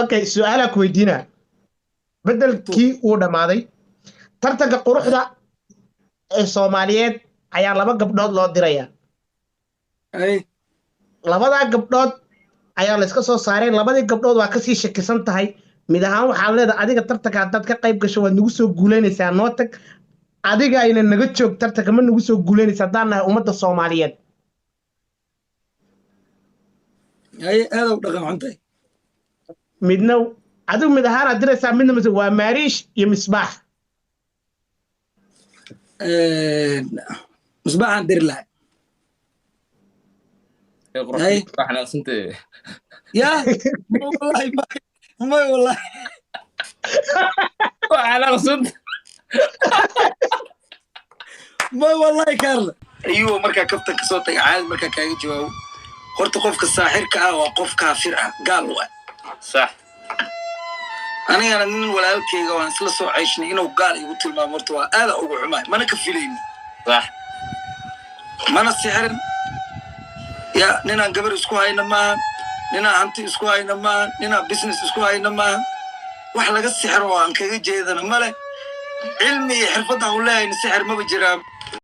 Okay, su-aalaa ku weydiinaa. Beddelkii uu dhammaaday, tartanka quruxda ee Soomaaliyeed ayaa laba gabdhood loo dirayaa. Ay. Labadaa gabdhood ayaa la iska soo saaray. Labadii gabdhood waa kasii shakisan tahay. Mid ahaan waxaad leedahay, adiga tartanka haddaad ka qayb gasho waad nagu soo guuleynaysaa, noo tag. Adiga ayna naga joog, tartanka ma nagu soo guuleynaysa haddaan nahay ummadda Soomaaliyeed. Ay, aad u dhaqan xun tahay. Midna adigu mid ahaanaad diraysaa, midna mise waa Maariish iyo Misbaax. Misbaaxaan diri lahay. Ee, qurux. Ay. Waa xanaaqsantay. Ya wallahi, may wallahi. Waa xanaaqsantay. May wallahi, Kaarla, ayuu markaa kaftan kasoo tagay. Caadi markaa kaaga jawaabo, horta qofka saaxirka ah waa qof kaafir ah, gaal waa. Sax. Anigana nin walaalkeyga waan isla soo ceyshnay, inuu gaal igu tilmaamo horta waa aada ugu xumaay, mana ka filayni. Sax. Mana sixirin ya. Ninaan gabar isku hayna maaha, ninaan hanti isku hayna maaha, ninaan business isku hayna maaha. Wax laga sixiro oo aan kaga jeedana male. Cilmi iyo xirfadaan u leehayna sixir maba jiraan.